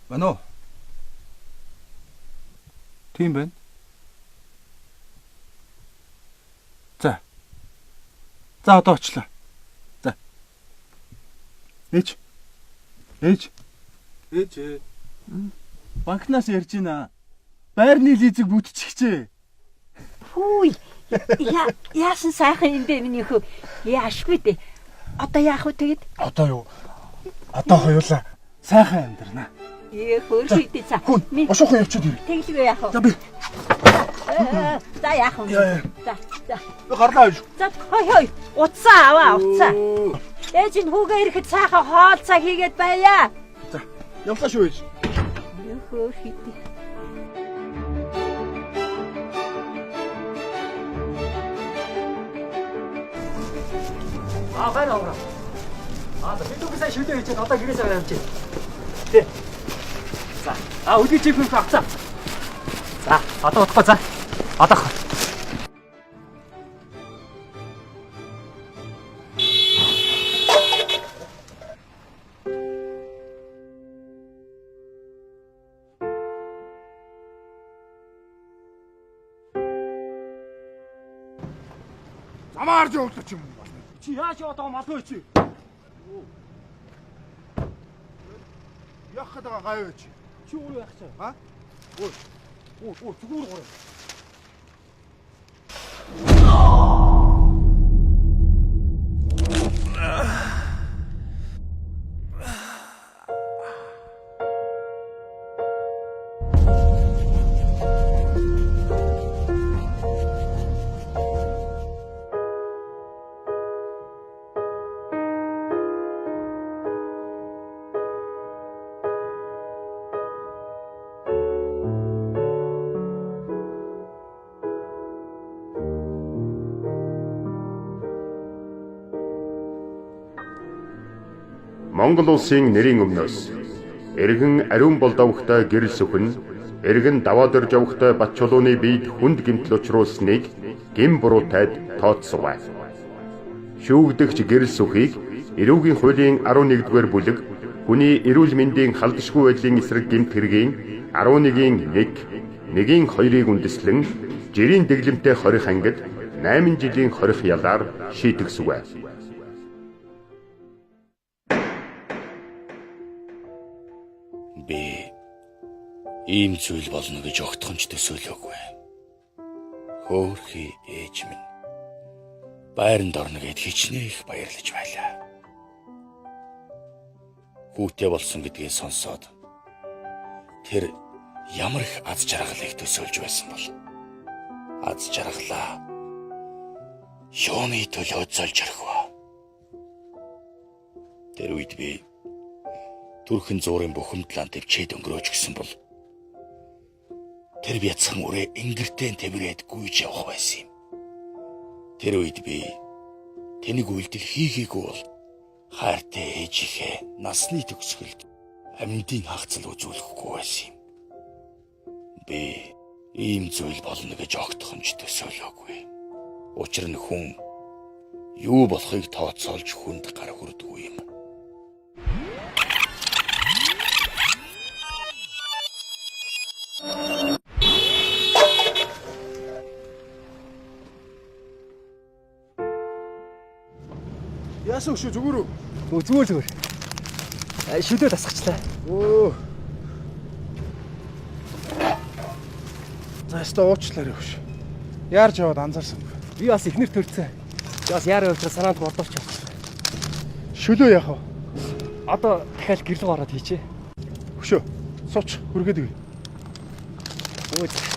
Байна уу? Тийм байна. За. За одоо очлоо. За. Ээж. Ээж. Ээж. Банкнаас ярьж байна. Байрны лизинг бүтчихжээ. Хүй. Я яасан сайхан юм бэ миний хөө. Яашгүй дээ. Одоо яах вэ тэгэд? Одоо юу? Одоо хоёулаа сайхан амьдрнаа. Ээ хөөрхийдээ за. Хүн бошоохон явчихад ир. Тэглэгүй яах вэ? За би. За яах вэ? За за. Би гарлаа ээж. За хой хой. Утсаа аваа утсаа. Ээж нь хүүгээ ирэхэд сайхан хоол цай хийгээд байя. За явлаа шүү ээж. Ээ хөөрхийдээ. А байна авра. А за би түүхээ сайн шүлээ хийчихэд одоо гэрээс аваад явчих. Тэ. За. А өдгий чип юм авцаа. За одоо удахгүй за. Одоо. Замаар жуулдаг юм байна. Чи яаж яваад байгаа малгүй чи? Яах гээд байгаа гай чи. Чи өөрөө яах чаа? А? Өө. Өө, өө зүгээр гурав. Монгол улсын нэрийн өмнөөс эргэн ариун болдовхтой гэрэл сүхэн, эргэн даваад орж явахтай Бат чулууны биед хүнд гэмтэл учруулсныг гэм буруутайд тооцсуваа. Шүүгдэгч гэрэл сүхийг эрүүгийн хуулийн 11-р бүлэг хүний эрүүл мэндийн халдшгүй байдлын эсрэг гэмт хэргийн 11-ийн 1, 1-ийн 2-ыг үндэслэн жирийн дэглэмтэй 20 ангид 8 жилийн хорих ялаар шийтгсүгэ. Би ийм зүйл болно гэж огтхон ч төсөөлөөгүй. Хөөхий ээж минь байранд орно гэд хичнээн их баярлаж байлаа. Хүүтэй болсон гэдгийг сонсоод тэр ямар их аз жаргалыг төсөөлж байсан бол аз жаргалаа юуны төлөө золж орхив. Тэр үед би түрхэн зуурын бухимдлан төвчээд өнгөрөөж гисэн бол тэр бяцхан үрээ ингэртэн тэврээд гүйж явах байсан юм. Тэр үед би тэнийг үйлдэл хийгээгүй бол хайртай ээжийнхээ насны төгсгөлд амьдын хагцал үзүүлэхгүй байсан юм. Би ийм зүйл болно гэж огтхон ч төсөөлөөгүй. Учир нь хүн юу болохыг тооцоолж хүнд гар хүрдэггүй юм. Яасан өшөө зүгээр үү? Өө зүгээр зүгээр. Шүлээ тасгачлаа. Өө. За яста уучлаарай хөш. Яарч яваад анзаарсан. Би бас ихнэр төрцөн. Би бас яараа явж байгаа санаанд бодовч явчихсан. Шөлөө яах вэ? Одоо дахиад гэрлэг ороод хийчээ. Хөшөө. Сууч хүргээд өгье. Өө.